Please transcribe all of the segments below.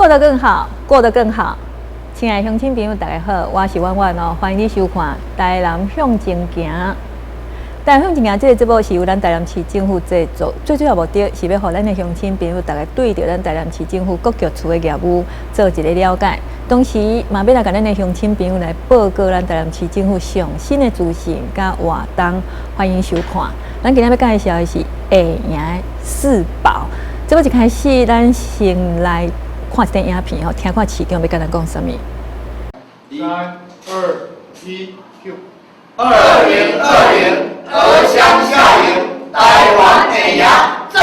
做得更好，過得更好。親愛的鄉親朋友，大家好，我是婉婉哦，歡迎你收看《台南向前行》。台南向前行這个節目是由咱台南市政府製作，最主要目的是欲予咱的鄉親朋友，逐家對著咱台南市政府各局處的業務做一个了解。同時，嘛欲來共咱的鄉親朋友來報告咱台南市政府上新的資訊佮活動，歡迎收看。咱今仔欲介紹的是下營四寶。這個一開始，咱先來看一段影片吼，聽看市長欲共咱講啥物。三二一，Q。2020鵝鄉下營，台灣下營讚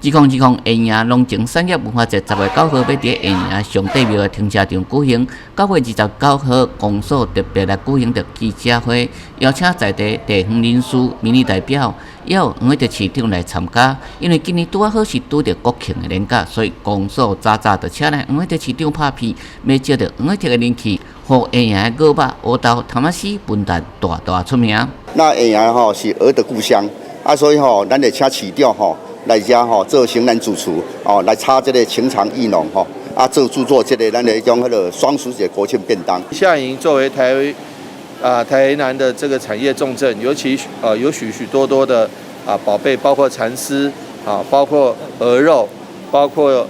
！2020下營農情產業文化節10月9號欲佇下營上帝廟的停車場舉行。9月29號，公所特別來舉行著記者會，邀請在地地方人士、民意代表，也有黃偉哲市長來參加。因為今年拄仔好是拄著國慶的連假，所以公所早早就請來黃偉哲市長拍片，欲藉著黃偉哲的人氣，予下營的鵝肉、烏豆、頭仔絲、文旦大大出名。那下營吼是鵝的故鄉，啊，所以吼，咱會請市長吼來遮吼做型男主廚哦，來插這个情長意濃吼，啊，做製作這个咱的彼種彼个雙十節國慶便當。下營作為台南的這個產業重鎮，尤其有許許多多的寶貝，包括蠶絲啊，包括鵝肉，包括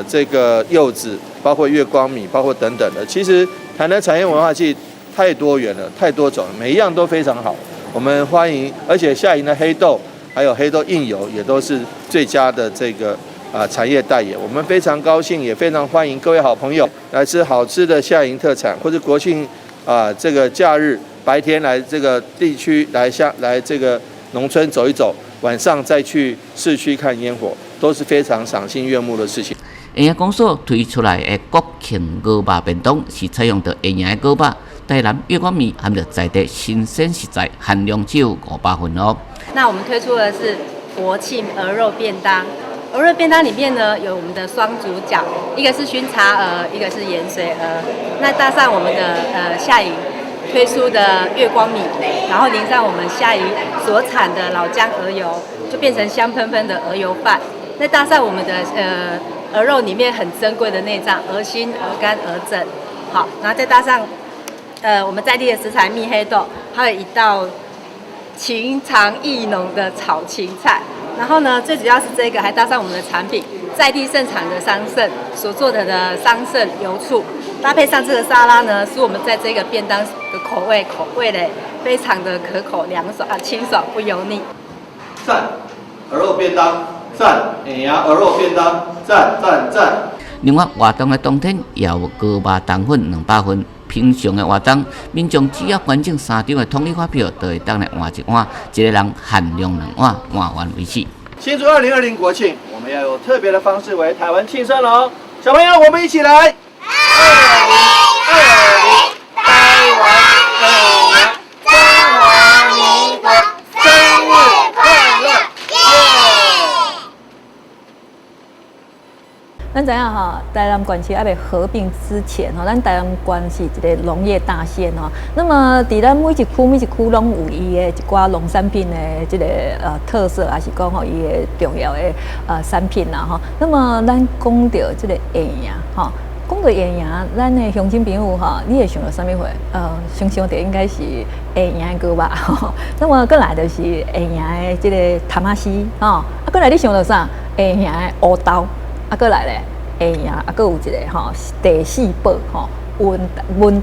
這個柚子，包括月光米，包括等等的。其實台南產業文化季太多元了，太多種，每一樣都非常好。我們歡迎，而且下營的黑豆還有黑豆印油也都是最佳的這個產業代言。我們非常高興，也非常歡迎各位好朋友來吃好吃的下營特產，或者國慶這個假日白天來這個地區來下來這個農村走一走，晚上再去市區看煙火，都是非常賞心悅目的事情。下營公所推出來的國慶鵝肉便當是採用著下營的鵝肉、台南月光米含著在地新鮮食材，限量只有500份哦。那我們推出的是國慶鵝肉便當，鵝肉便當裡面呢有我們的雙主角，一個是燻茶鵝，一個是鹽水鵝。那搭上我們的下營推出的月光米，然後淋上我們下營所產的老薑鵝油，就變成香噴噴的鵝油飯。再搭上我們的鵝肉裡面很珍貴的內臟，鵝心、鵝肝、鵝胗，好，然後再搭上我們在地的食材蜜黑豆，還有一道情長意濃的炒芹菜。然後呢，最主要是這個還搭上我們的產品，在地盛產的桑葚所做的桑葚油醋，搭配上這個沙拉呢，是我們在這個便當的口味嘞，非常的可口、涼爽啊，清爽不油膩。讚，鵝肉便當，讚，下營鵝肉便當，讚讚讚。另外，活動的當天也有鵝肉腸粉200份。平常的活動，民眾只要完整三張的統一發票，就會當來換一碗，一個人限量兩碗，換完為止。慶祝2020國慶，我們要用特別的方式為台灣慶生哦！小朋友，我們一起來。2020台灣下營，中華民國生日快樂！耶！咱知影吼，台南縣市猶未合併之前吼，咱台南縣是一个農業大縣吼。那麼，佇咱每一區每一區攏有伊的一寡農產品的這个特色，抑是講吼伊的重要的產品啦吼。那麼，咱講著這个下營吼，講著下營，咱的鄉親朋友吼，你會想著啥物貨？先想著應該是下營的鵝肉。那麼，閣來就是下營的這个頭仔絲吼。啊，閣來你想著啥？下營的烏豆。啊，閣來咧，下營啊，閣有一个吼第四寶吼，文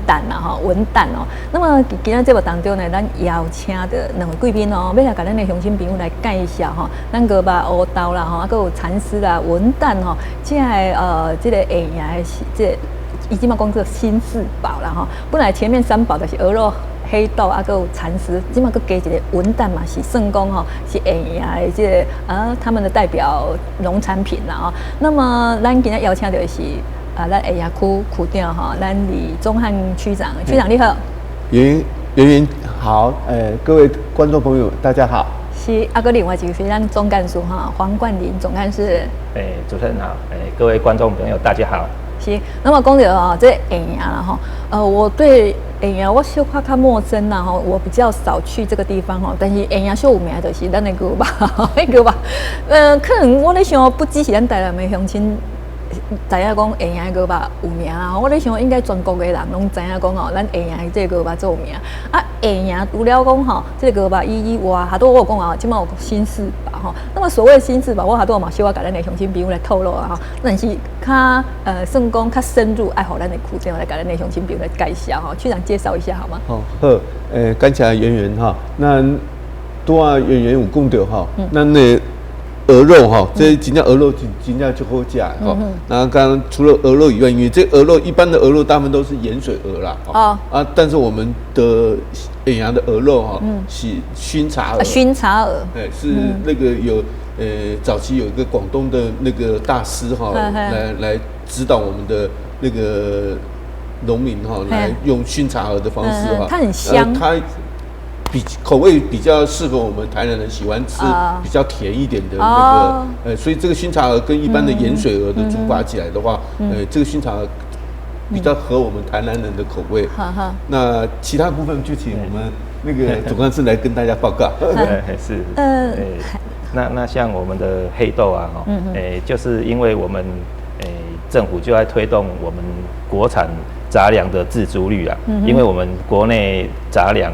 旦啦吼，文旦哦。那麼今仔節目當中呢，咱邀請著兩位貴賓哦，欲來共咱的鄉親朋友來介紹吼，咱鵝肉烏豆啦吼，啊，閣有蠶絲啦、文旦吼，這个下營的是這个，伊這馬講做新四寶啦吼。本來前面三寶就是鵝肉、黑豆啊，閣有蠶絲，這馬閣加一个文旦嘛，是算講吼是下營的這个他們的代表農產品啦吼。那麼咱今仔邀請著的是咱下營區區長吼，咱李宗翰區長，區長你好。袁袁雲好，各位觀眾朋友大家好。是啊，閣另外一個是咱總幹事哈，黃冠霖總幹事。主持人好，各位觀眾朋友大家好。是，那麼講著吼，這下營啦吼，我對下營我小可較陌生啦吼，我比較少去這個地方吼，但是下營上有名就是咱的鵝肉，鵝肉，可能我咧想不只是咱台南的鄉親。知影講下營的鵝肉有名啊，我咧想應該全國的人攏知影講吼，咱下營的這個鵝肉足有名。啊，下營除了講吼，這個鵝肉以外，哈拄我有講啊，這馬有新四寶吼。那麼所謂新四寶，我哈拄嘛小可共咱的鄉親朋友來透露啊吼，但是較算講較深入，愛予咱的區長來共咱的鄉親朋友來介紹吼，區長介紹一下好嗎？好，好，感謝圓圓哈，那拄仔圓圓有講著吼，咱的鵝肉哈，這真正鵝肉真真正足好食吼。那剛剛除了鵝肉以外，因為這鵝肉一般的鵝肉大部分都是鹽水鵝啦，哦啊，但是我們的下營的鵝肉哈，是燻茶鵝，燻茶鵝，哎，是那個有早期有一個廣東的那個大師哈，來指導我們的那個農民哈，來用燻茶鵝的方式哈，它很香，它比口味比較適合我們台南人喜歡吃比較甜一點的那個，所以這個燻茶鵝跟一般的鹽水鵝的煮法起來的話，這個燻茶鵝比較合我們台南人的口味。那其他部分就請我們那個總幹事來跟大家報告。是，那像我們的黑豆啊，就是因為我們政府就在推動我們國產雜糧的自足率啊，因為我們國內雜糧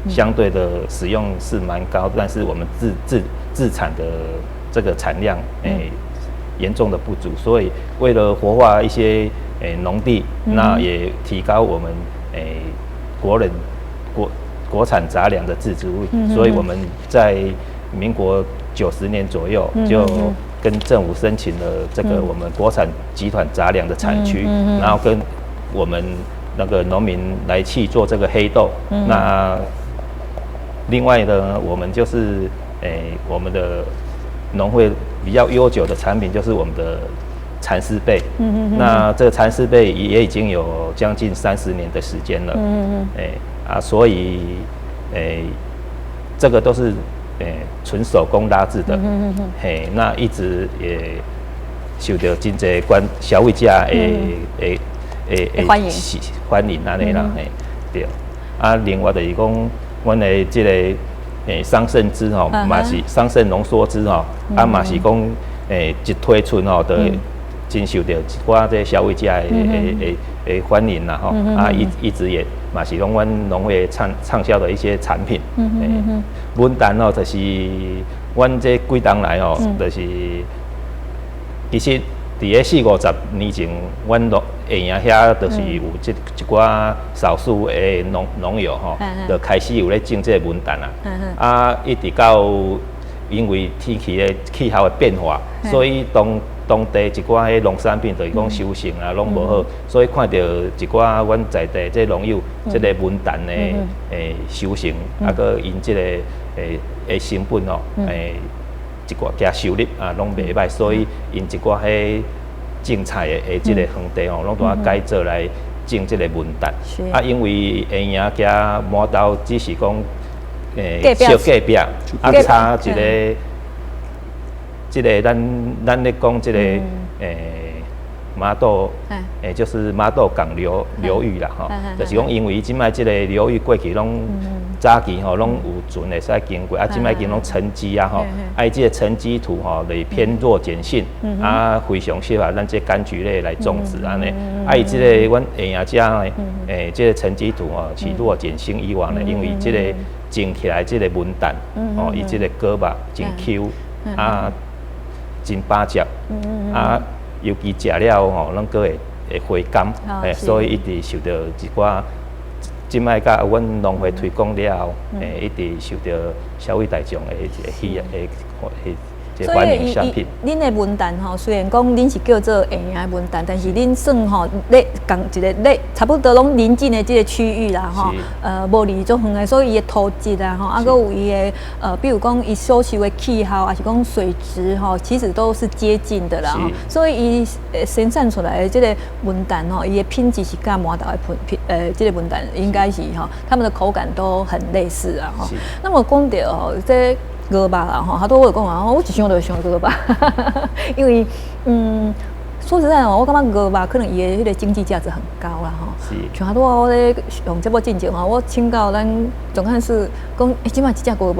相對的使用是蠻高，但是我們自產的這個產量，嚴重的不足，所以為了活化一些農地，那也提高我們國人國產雜糧的自足率，所以我們在民國90年左右就跟政府申請了這個我們國產集團雜糧的產區，然後跟我們那個農民來去做這個黑豆，那另外呢，我們就是我們的農會比較悠久的產品就是我們的蠶絲被。那這個蠶絲被也已經有將近30年的時間了。啊，所以這個都是純手工拉製的。嘿，那一直也受到真濟關消費者的歡迎歡迎按呢啦，嘿，對。啊，另外就是講，阮的這個桑葚汁吼，嘛是桑葚濃縮汁吼，啊嘛是講一推出吼，就真受著一寡這消費者的歡迎啦吼，啊一直也嘛是講阮農會暢銷的一些產品。文旦哦，就是阮這幾冬來哦，就是其實佇咧四五十年前，阮農下營遐就是有這一寡少數的農友吼，就開始有咧種這個文旦啊。啊，一直到因為天氣的氣候的變化，所以當地一寡彼農產品就是講收成啊，攏無好，所以看著一寡阮在地這農友這個文旦的收成，啊，閣𪜶這個的成本哦，一寡加收入啊，攏袂䆀，所以𪜶一寡彼種菜的這個園地吼，攏都改做來種這個文旦。啊，因為下營佮麻豆只是講小隔壁，啊差一個，這個咱咧講這個麻豆，就是麻豆港流域啦吼，就是講因為這擺這個流域過去攏早期吼攏有船會使經過，啊，這擺已經攏沉積啊吼，啊，這個沉積土吼就是偏弱鹼性，啊，非常適合咱這柑橘類來種植按呢，啊，伊這個阮下營遮呢，這個沉積土吼是弱鹼性以外呢，因為這個種起來這個文旦，哦，伊這個果肉真 Q，啊，真飽汁，啊，尤其食了吼，攏閣會回甘，所以一直受著一寡，這擺佮阮農會推廣了後，一直受著消費大眾的喜愛的。所以伊恁的文旦吼，雖然講恁是叫做下營的文旦，但是恁算吼咧仝一个咧差不多攏鄰近的這個區域啦吼，無離足遠的，所以伊的土質啊吼，啊，閣有伊的比如講伊所受的氣候，抑是講水質吼，其實都是接近的啦。所以伊生產出來的這個文旦吼，伊的品質是佮麻豆的品，這個文旦應該是吼，他們的口感都很類似啊吼。那麼講著吼，這鵝肉啦吼，他都會講啊，我一想就想鵝肉，因為說實在哦，我感覺鵝肉可能伊的彼個經濟價值很高啦吼。像拄仔我咧上節目進前吼，我請教咱總幹事講，欸，這擺一隻鵝肉，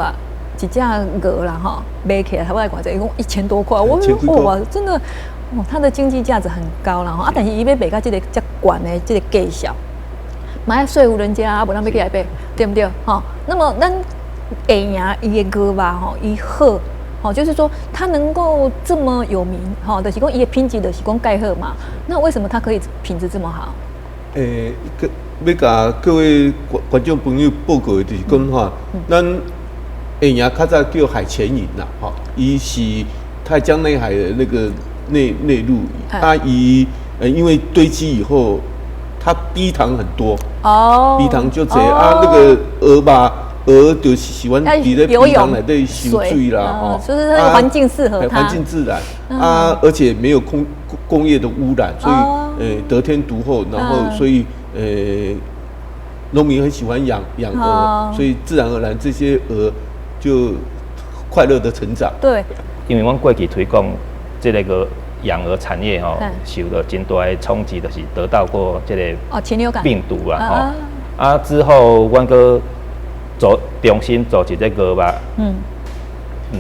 一隻鵝啦吼，賣起來差不多偌濟，伊講1000多塊，我說哇，真的。哦，它的經濟價值很高啦，啊，但是伊欲賣共這个遮懸的這个價數，嘛愛說服人家啊，無人欲去來買，對毋對？吼，那麼咱下營伊的鵝肉吼，伊好，吼，就是說它能夠這麼有名，吼，就是講伊的品質就是講蓋好嘛。那為什麼它可以品質這麼好？欸，欲共各位觀眾朋友報告的就是講吼，咱下營較早叫海鉗銀啦，吼，伊是泰江內海的那個內陸，它伊因為堆積以後，它低糖很多，低糖就濟啊，那個鵝吧，鵝就是喜歡佇咧陂塘內底泅水啦，吼，就是那個環境適合它，環境自然啊，而且沒有工業的污染，所以得天獨厚，然後所以農民很喜歡養鵝，所以自然而然這些鵝就快樂的成長。因為阮過去推廣這个養鵝產業吼，受到真大的衝擊，就是得到過這个病毒啊，吼啊之後，阮閣做重新組織這個鵝肉，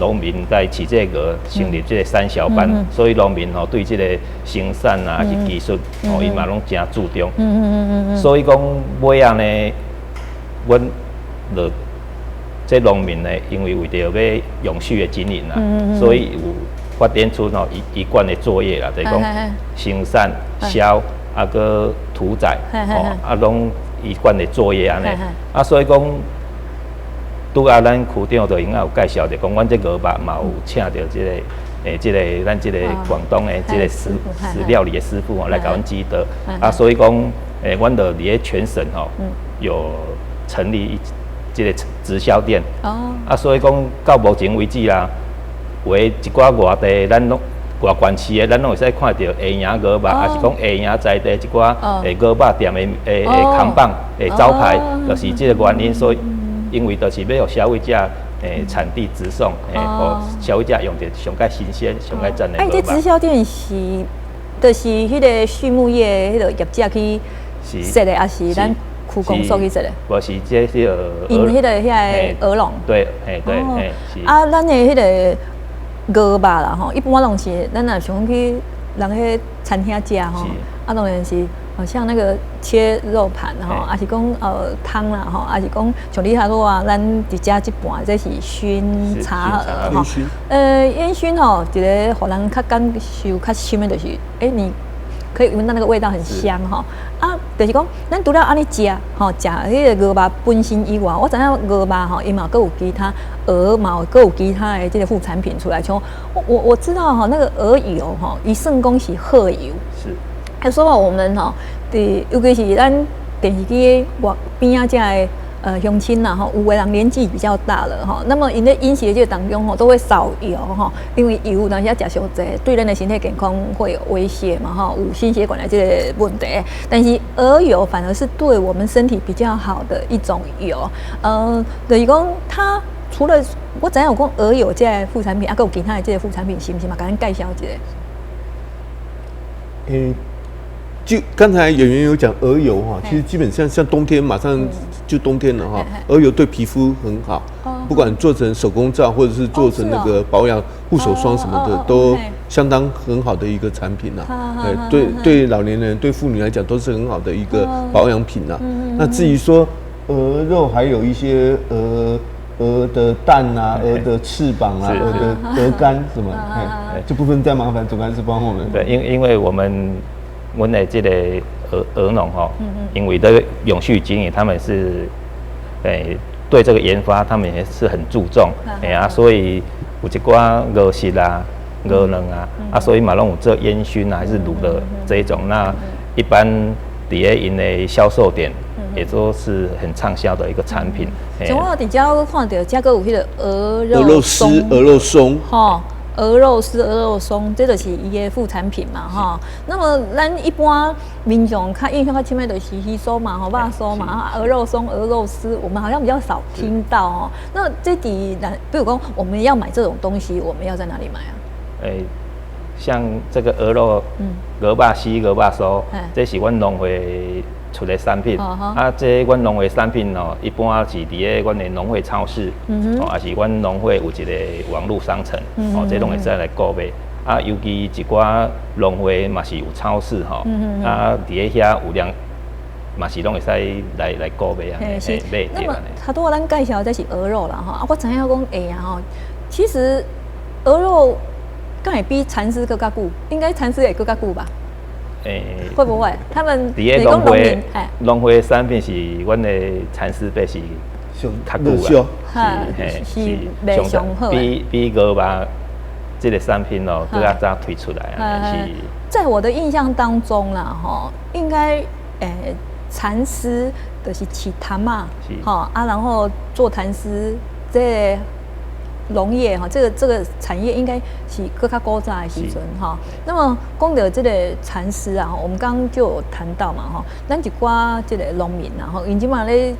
農民在飼這個鵝，成立這個產銷班，所以農民吼對這個生產啊，抑是技術，吼伊嘛攏誠注重。所以講尾仔呢，阮就這農民呢，因為為著欲永續的經營啦，所以有發展出吼一貫的作業啦，就是講生產、銷啊，閣屠宰，吼啊，攏一貫的作業按呢。啊，所以講，拄仔咱區長就應該有介紹著，講阮這鵝肉嘛有請著這个，這个咱這个廣東的這个師料理的師傅吼來共阮指導。啊，所以講，阮就佇咧全省吼有成立一這个直銷店。啊，所以講到目前為止啦，有的一寡外地咱攏外縣市的，咱攏會使看著下營鵝肉，抑是講下營在地一寡鵝肉店的扛棒的招牌，就是這个原因，所以因為就是欲予消費者產地直送，予消費者用著上蓋新鮮、上蓋讚的鵝肉。這直銷店是，就是彼个畜牧業彼个業者去設的，抑是咱區公所去設的？無是這彼个𪜶彼个遐个鵝農。對，嘿對，嘿是。啊，咱的彼个鵝肉啦吼，一般攏是咱若想講去人彼餐廳食吼，啊當然是好像那個切肉盤吼，抑是講湯啦吼，抑是講像你頭拄仔，咱佇遮這盤這是燻茶鵝吼，煙燻吼，一个予人較感受較深的就是，欸，你可以聞到那個味道很香吼。啊，就是講，咱除了按呢食吼，食彼个鵝肉本身以外，我知影鵝肉吼，伊嘛閣有其他鵝嘛，閣有其他的這个副產品出來，像我知道吼，那個鵝油吼，伊算講是好油。啊，所以我們吼，佇尤其是咱電視機外邊仔遮的鄉親啦吼，有的人年紀比較大了吼，那麼𪜶咧飲食的這個當中吼，都會少油吼，因為油當時食傷濟，對咱的身體健康會有威脅嘛吼，有心血管的這个問題。但是鵝油反而是對我們身體比較好的一種油，就是講它除了我知影有講鵝油這个副產品，啊，閣有其他的這个副產品，是毋是嘛？共咱介紹一下。欸，就剛才演員有講鵝油哈，其實基本上像冬天馬上就冬天了哈，鵝油對皮膚很好，不管做成手工皂或者是做成那個保養護手霜什麼的，都相當很好的一個產品吶。對對，老年人對婦女來講都是很好的一個保養品吶。那至於說鵝肉，還有一些鵝的蛋啊，鵝的翅膀啊，鵝的鵝肝什麼，這部分再麻煩總幹事幫我們。對，因為我們阮的這個鵝農吼，因為這個永續經營，他們是對這個研發，他們也是很注重，哎呀，所以有一寡鵝肉啊、鵝卵啊，啊，所以嘛攏有做煙燻啊，還是滷的這一種。那一般佇咧𪜶的銷售點，也都是很暢銷的一個產品。像我佇遮看著，遮閣有彼个鵝肉絲、鵝肉鬆，吼，鵝肉絲、鵝肉鬆，這就是伊的副產品嘛，吼。那麼咱一般民眾較印象較深的就是魚酥嘛，吼，肉酥嘛，啊，鵝肉鬆、鵝肉絲，我們好像比較少聽到哦。那這佇咱，比如講我們要買這種東西，我們要在哪裡買啊？欸，像這個鵝肉、鵝肉絲、鵝肉酥，這是阮農會出的產品。啊，這阮農會產品哦，一般是佇咧阮的農會超市，哦，抑是阮農會有一個網路商城，哦，這攏會使來購買。啊，尤其一寡農會嘛是有超市吼，啊，佇咧遐有量嘛是攏會使來購買啊，是。買。那麼，頭拄仔咱介紹這是鵝肉啦吼，啊，我知影講會啊吼，其實鵝肉敢會比蠶絲閣較久？應該蠶絲會閣較久吧？會不會？他們佇咧農會，農會產品是阮的蠶絲貝是較久啊，是是賣上好，比鵝肉這個產品哦，閣較早推出來啊。是。在我的印象當中啦，吼，應該蠶絲就是飼蠶仔，吼啊，然後做蠶絲這個農業哈，這個產業應該是閣較古早的時陣哈。那麼講到這個蠶絲啊，我們剛剛就有談到嘛哈，咱一寡這個農民啊，吼，𪜶這馬咧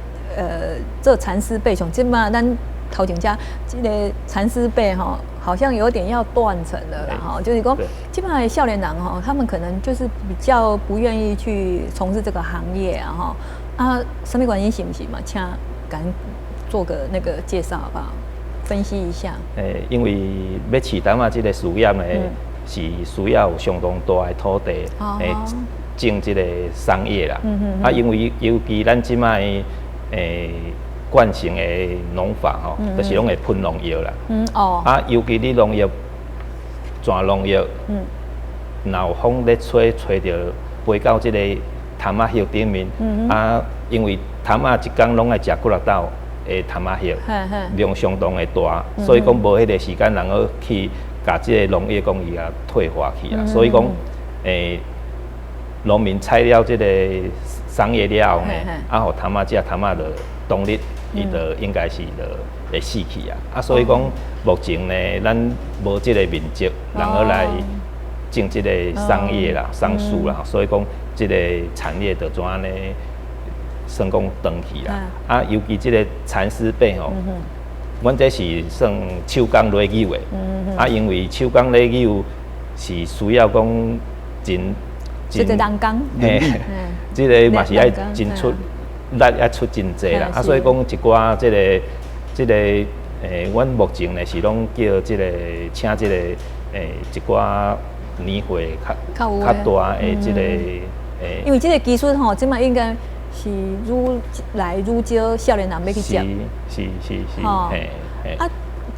做蠶絲被，像這馬咱頭前遮這個蠶絲被吼，好像有點要斷層了啦哈，就是講這馬少年人吼，他們可能就是比較不願意去從事這個行業啊哈。啊，啥物原因是毋是嘛？請共做個那個介紹好不好？分析一下。因為欲飼蠶仔這個事業呢，是需要有相當大的土地，種這個桑葉啦。啊，因為尤其咱這擺慣性的農法吼，就是攏會噴農藥啦。啊，尤其你農藥，全農藥，若有風咧吹，吹著飛到這個蠶仔葉頂面，啊，因為蠶仔一工攏愛食幾若斗的蠶仔葉，量相當的大，所以講無彼個時間，人去共這個農藥講伊共退化去啊。所以講，農民採了這個桑葉了後呢，啊，予蠶仔食，蠶仔就當日伊就應該是就會死去啊。啊，所以講目前呢，咱無這個面積，人去來種這個桑葉啦、桑樹啦，所以講這個產業就怎按呢？算講斷去啦。啊，尤其這個蠶絲被吼，阮這是算手工咧扭的。啊，因為手工咧扭是需要講真真人工，嘿，這個嘛是愛真出力，愛出真濟啦。啊，所以講一寡這個，阮目前呢是攏叫這個請這個一寡年歲較較大的這個因為這個技術吼，這馬應該是愈來愈少少年人欲去接。是。啊，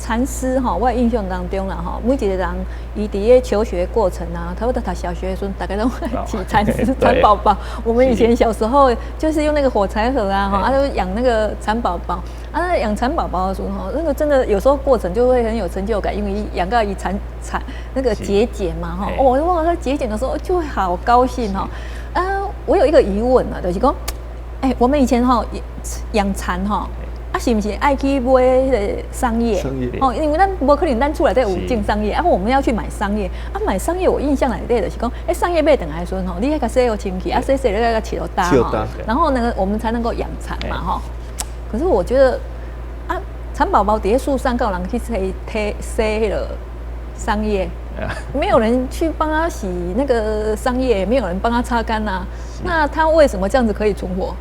蠶絲吼，我印象當中啦吼，每一個人伊佇咧求學過程啊，差不多讀小學的時陣，大家攏會飼蠶絲、蠶寶寶。我們以前小時候就是用那個火柴盒啊，哈，啊，就養那個蠶寶寶。啊，養蠶寶寶的時候，那個真的有時候過程就會很有成就感，因為養到伊蠶蠶那個結繭嘛，哈，哦，哇，它結繭的時候就會好高興哈。啊，我有一個疑問啊，就是講，欸，我們以前哈養蠶哈。啊，是毋是愛去買彼個桑葉？哦，因為咱無可能咱厝內底有種桑葉，啊，我們要去買桑葉。啊，買桑葉，我印象內底就是講，欸，桑葉買轉來的時陣吼，你愛共洗予清氣，啊，洗洗你愛共切予焦吼，然後呢，我們才能夠養蠶嘛，吼。可是我覺得，啊，蠶寶寶佇咧樹上，敢有人去洗、提洗彼個桑葉，沒有人去幫他洗那個桑葉，沒有人幫他擦乾啊。那他為什麼這樣子可以存活？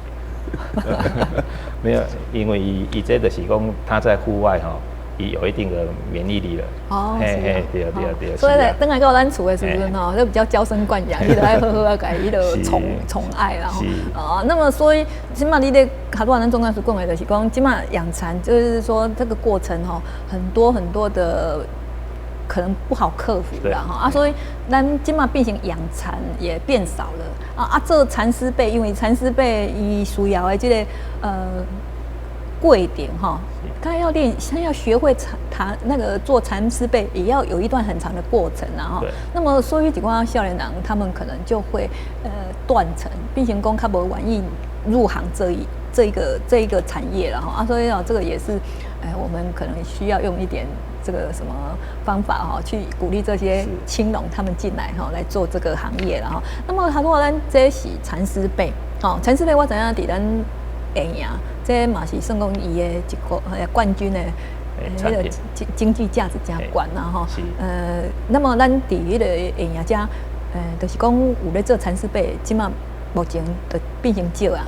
沒有，因為伊這就是講他在戶外吼，伊有一定的免疫力了。哦，嘿嘿，對對對。所以咧，轉來到咱厝的時陣吼，就比較嬌生慣養，伊就愛好好啊，共伊就寵寵愛啦吼。哦，那麼所以，這馬你咧較拄仔咱總幹事講的，就是講這馬養蠶，就是說這個過程吼，很多很多的可能不好克服啦吼。啊，所以咱這馬變成養蠶也變少了。啊啊，做蠶絲被，因為蠶絲被伊需要的這個過程哈，他要練，他要學會蠶，他那個做蠶絲被，也要有一段很長的過程啊哈。那麼所以一寡少年人，他們可能就會斷層，變成講較無願意入行這一個產業了哈。啊，所以哦，這個也是，哎，我們可能需要用一點這個什麼方法哈，去鼓勵這些青農他們進來哈，來做這個行業了哈。那麼他說咱這是蠶絲被，哦，蠶絲被我知影佇咱下營，這嘛是算講伊的一個冠軍的彼個經濟價值誠懸啦吼。那麼咱佇彼個下營遮，就是講有咧做蠶絲被，這馬目前就變成少啊。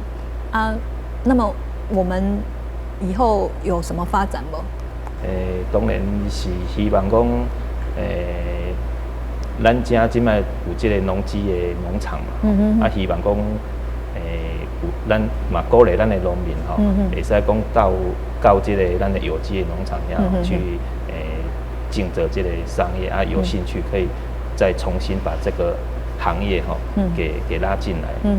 啊，那麼我們以後有什麼發展無？當然是希望講，咱遮這擺有這個農機的農場嘛，啊，希望講，有咱嘛鼓勵咱的農民吼，會使講到這個咱的有機的農場遐去，競爭這個商業啊，有興趣可以再重新把這個行業吼，給拉進來，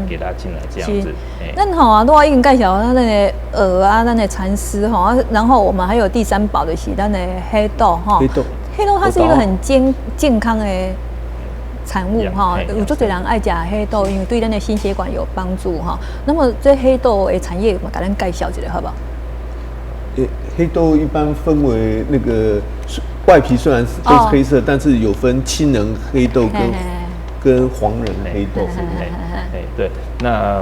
給拉進來這樣子。咱吼啊，我已經介紹咱的鵝啊，咱的蠶絲吼，然後我們還有第三寶就是咱的黑豆哈。黑豆，黑豆它是一個很健康的產物哈，有足濟人愛食黑豆，因為對咱的心血管有幫助哈。那麼這黑豆的產業，嘛共咱介紹一下好無？黑豆一般分為那個外皮雖然是都是黑色，但是有分青仁黑豆跟黃仁黑豆。哎，對，那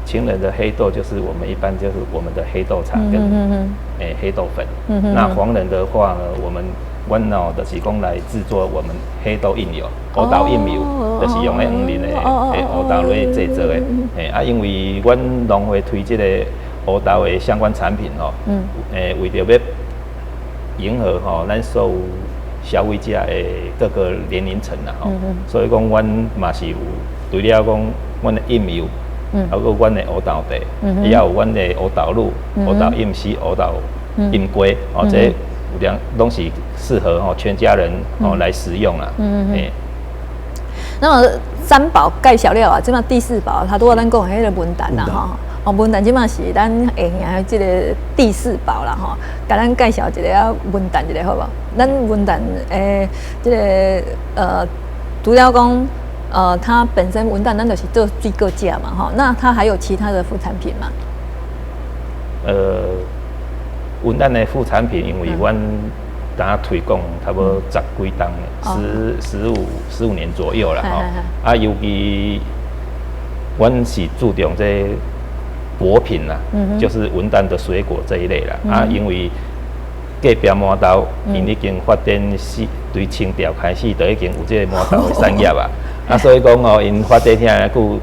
青仁的黑豆就是我們一般就是我們的黑豆茶跟黑豆粉。那黃仁的話呢，我們阮哦就是講來製作我們黑豆印油、烏豆印油，就是用咧黃仁的烏豆來製作的。啊，因為阮農會推這個烏豆的相關產品吼，為著欲迎合吼咱所有消費者的各個年齡層啦吼，所以講阮嘛是有除了講阮的印油，啊，閣阮的烏豆茶，也有阮的烏豆乳、烏豆蔭絲、烏豆蔭雞，哦，這有兩攏是適合吼全家人哦來食用啦。那麼三寶介紹了啊，這馬第四寶，他拄仔咱講彼個文旦啦吼。哦，文旦這馬是咱下營這個第四寶啦吼，共咱介紹一下啊，文旦一下好無？咱文旦這個除了講它本身文旦咱就是做水果食嘛吼，那它還有其他的副產品嗎？文旦的副產品，因為阮敢推廣差不多十幾冬，15年左右啦吼。啊，尤其阮是注重這果品啦，就是文旦的水果這一類啦。啊，因為隔壁麻豆，𪜶已經發展是對清朝開始就已經有這個麻豆的產業啊。啊，所以講哦，𪜶發展遐久，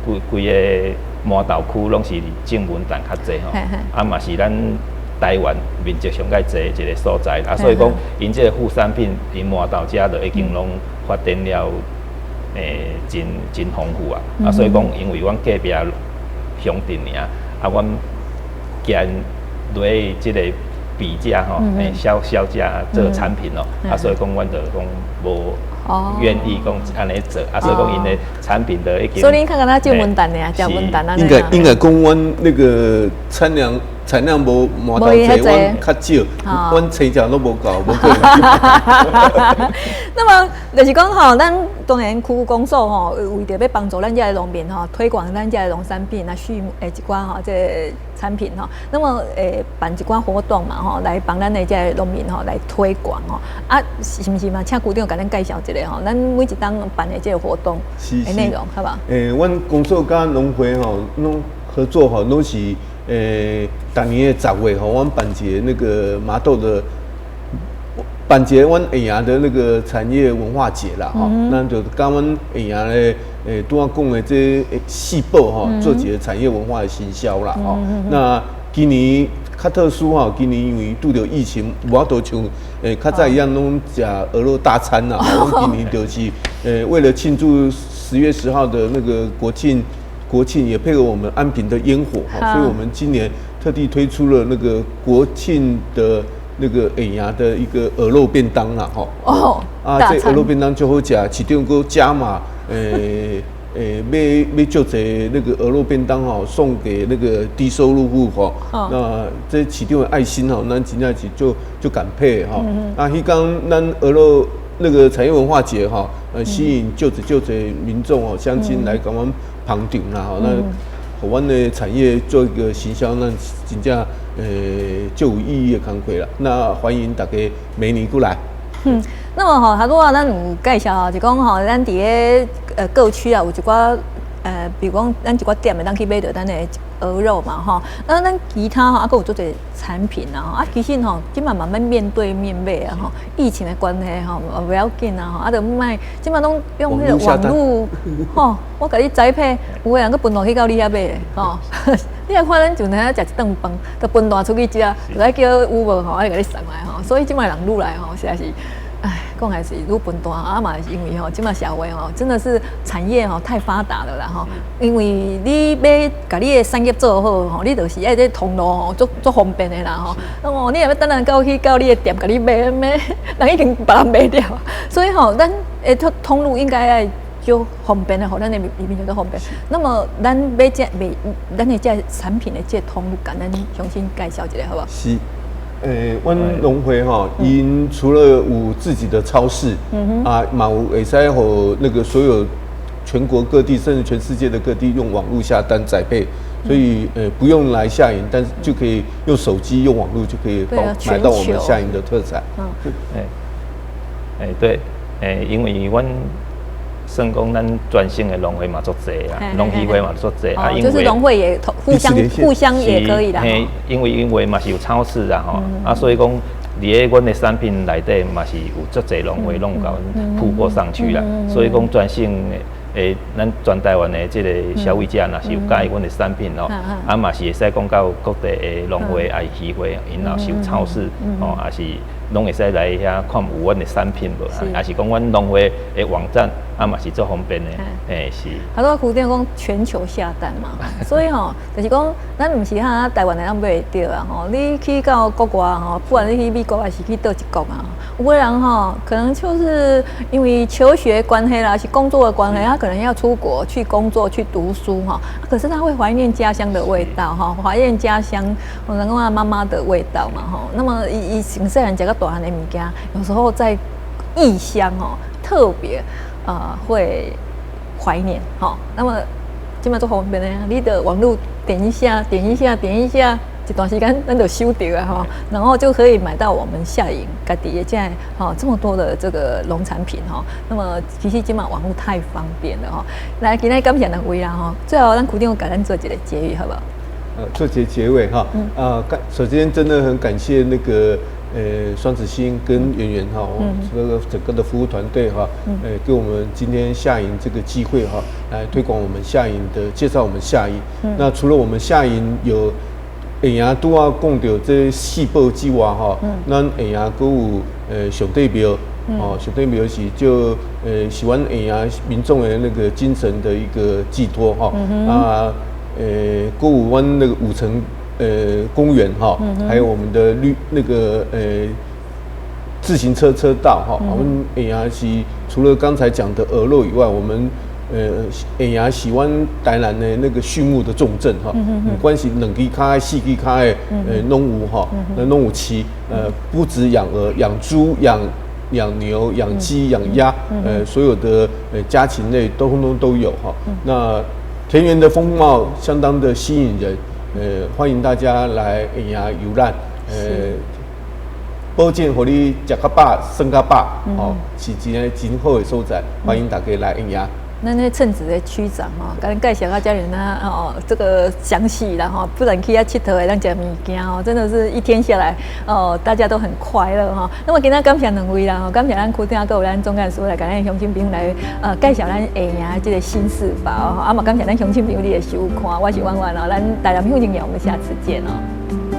規規個麻豆區攏是種文旦較濟吼。啊，嘛是咱台灣面積上蓋濟一個所在。啊，所以講，𪜶這個副產品，𪜶麻豆遮就已經攏發展了，真真豐富啊。啊，所以講，因為阮隔壁鄉鎮爾，啊，阮驚落去這個比價吼，銷銷價這個產品哦，啊，所以講阮就講無願意講按呢做，啊，所以講𪜶的產品的已經。所以恁較敢若種文旦爾，食文旦按呢。應該講阮那個產量無麻豆濟，阮較少，阮青椒攏無夠，無夠。那麼就是講吼，咱當然區公所吼，為著欲幫助咱遮的農民吼，推廣咱遮的農產品啊，畜牧的一寡吼，這個產品吼，那麼辦一寡活動嘛吼，來幫咱的這個農民吼來推廣吼。啊，是毋是嘛？請區長共咱介紹一下吼，咱每一冬辦的這個活動的內容，好無？阮公所佮農會吼，攏合作吼，攏是逐年的10月吼，阮辦一個那個麻豆的。辦一個阮下營的那個產業文化節啦，吼，咱就佮阮下營的拄仔講的這四寶吼，做一個產業文化的行銷啦，吼。那今年較特殊吼，今年因為拄著疫情，無法度像較早一樣攏食鵝肉大餐啦。阮今年就是為了慶祝10月10號的那個國慶，國慶也配合我們安平的煙火哈，所以我們今年特地推出了那個國慶的那個下營的一個鵝肉便當啦，吼。啊，這鵝肉便當就好食，市長閣加碼，買買足濟那個鵝肉便當吼，送給那個低收入戶吼。那這市長的愛心吼，咱真正是就就感佩吼。啊，彼工咱鵝肉那個產業文化節吼，吸引足濟足濟民眾哦，鄉親來共阮捧場啦吼，那予阮的產業做一個行銷，那真正就有意義的工課啦。那歡迎大家明年閣來。那麼吼，頭拄仔咱有介紹，就講吼，咱佇咧各區啊，有一寡比如講咱一寡店會當去買著咱的鵝肉嘛吼。那咱其他吼，啊，閣有足濟產品啊吼。啊，其實吼，這馬慢慢面對面買啊吼，疫情的關係吼，袂要緊啊吼。啊，就莫這馬攏用彼個網路吼，我共你栽培，有的人閣分路去到你遐買吼。你若看咱就那食一頓飯，就分單出去食，就愛叫 Uber 吼，愛共你送來吼。所以這馬人愈來吼，實在是，唉，講來是愈分大，啊嘛是因為吼，這馬社會吼，真的是產業吼太發達了啦吼。因為你欲共你的產業做好吼，你就是愛這通路吼足足方便的啦吼。哦，你若欲等人到去到你的店共你買買，人已經予人賣掉。所以吼，咱的通路應該愛足方便的，予咱的移民就方便。那麼咱買這賣咱的這產品的這通路，共咱鄉親介紹一下好無？是。阮農會哈，𪜶除了有自己的超市，啊，嘛有會使予那個所有全國各地甚至全世界的各地用網路下單宅配，所以不用來下營，但是就可以用手機用網路就可以幫買到我們下營的特產。欸，對，欸，因為阮算講咱全省的農會嘛足濟啊，農協會嘛足濟啊，因為就是農會也互相也可以啦。因為嘛是有超市啊吼，啊所以講佇咧阮的產品內底嘛是有足濟農會攏有共鋪貨上去啦，所以講全省的咱全台灣的這個消費者若是有佮意阮的產品哦，啊嘛是會使講到各地的農會抑協會，𪜶若是有超市哦，抑是攏會使來遐看有阮的產品無？抑是講阮農會的網站，啊嘛是足方便的，欸是。好多區長講全球下單嘛，所以吼，就是講咱毋是哈台灣的人買會著啊吼，你去到國外吼，不管你去美國還是去佗一國啊，有的人吼，可能就是因為求學關係啦，是工作的關係，他可能要出國去工作去讀書哈，可是他會懷念家鄉的味道哈，懷念家鄉，我能講阿媽媽的味道嘛吼。那麼伊從細漢食到大漢的物件，有時候在異鄉哦，特別會懷念哈。那麼這馬足方便的，你的網路點一下，點一下，點一下，一段時間咱就收著啊吼，然後就可以買到我們下營家己的這吼這麼多的這個農產品吼。那麼其實這馬網路太方便了吼。來，今日感謝兩位啦吼。最後咱區長共咱做一個結語好無？做結尾哈。啊，首先真的很感謝那個雙子星跟圓圓哈，這個整個的服務團隊哈，給我們今天下營這個機會哈，來推廣我們下營的介紹我們下營。那除了我們下營有下營拄仔講著這四寶之外哈，咱下營閣有上帝廟，哦，上帝廟是就是阮下營民眾的那個精神的一個寄託哈，啊，閣有阮那個五層公園哈，還有我們的綠那個自行車車道哈，我們下營是除了剛才講的鵝肉以外，我們下營是阮台南的那個畜牧的重鎮哈，不管是兩支跤、四支跤的，攏有哈，那攏有飼，不止養鵝、養豬、養牛、養雞、養鴨，所有的家禽類都通通都有哈。那田園的風貌相當的吸引人，歡迎大家來下營遊覽，保證予你食較飽、耍較飽，哦，是一个真好的所在，歡迎大家來下營。咱那稱職的區長吼，共咱介紹到遮爾啊哦，這個詳細啦吼，不然去遐𨑨迌的，咱食物件吼，真的是一天下來哦，大家都很快樂哈。那麼今仔感謝兩位啦，感謝咱區長，閣有咱總幹事來共咱鄉親朋友來介紹咱下營這個新四寶，啊嘛感謝咱鄉親朋友你的收看，我是婉婉哦，咱台南鄉親我們下次見哦。